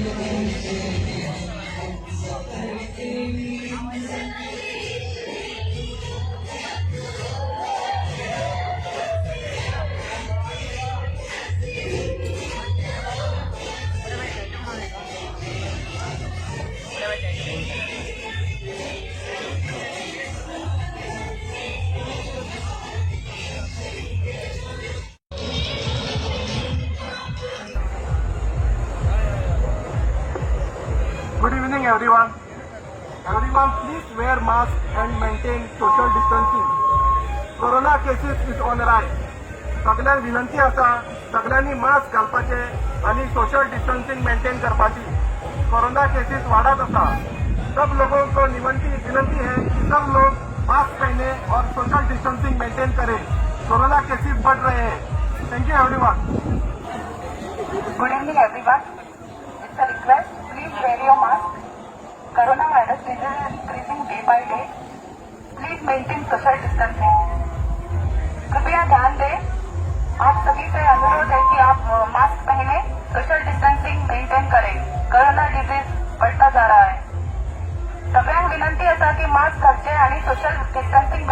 Good evening, everyone. Everyone, please wear mask and maintain social distancing. Corona cases is on rise. सगळ्यांक विनंती आसा, सगळ्यांनी mask घालपाचे आणि सोशल डिस्टन्सिंग मेंटेन करपाची. कोरोना केसेस वाढत आसा. सब लोगों को विनंती विनंती है कि सब लोग मास्क पहने और सोशल डिस्टन्सिंग मेंटेन करें. कोरोना केसेस बढ़ रहे हैं. Thank you, everyone. Good evening, everyone. It's a request. Please wear your mask. Coronavirus disease is increasing day by day. Please maintain social distancing. कृपया ध्यान दें. आप सभी से अनुरोध है कि आप मास्क पहने, सोशल डिस्टन्सिंग मेंटेन करें. कोरोना डिजीज बढ़ता जा रहा है. सगळ्यांक विनंती आसा की मास्क घालचे आणि सोशल डिस्टन्सिंग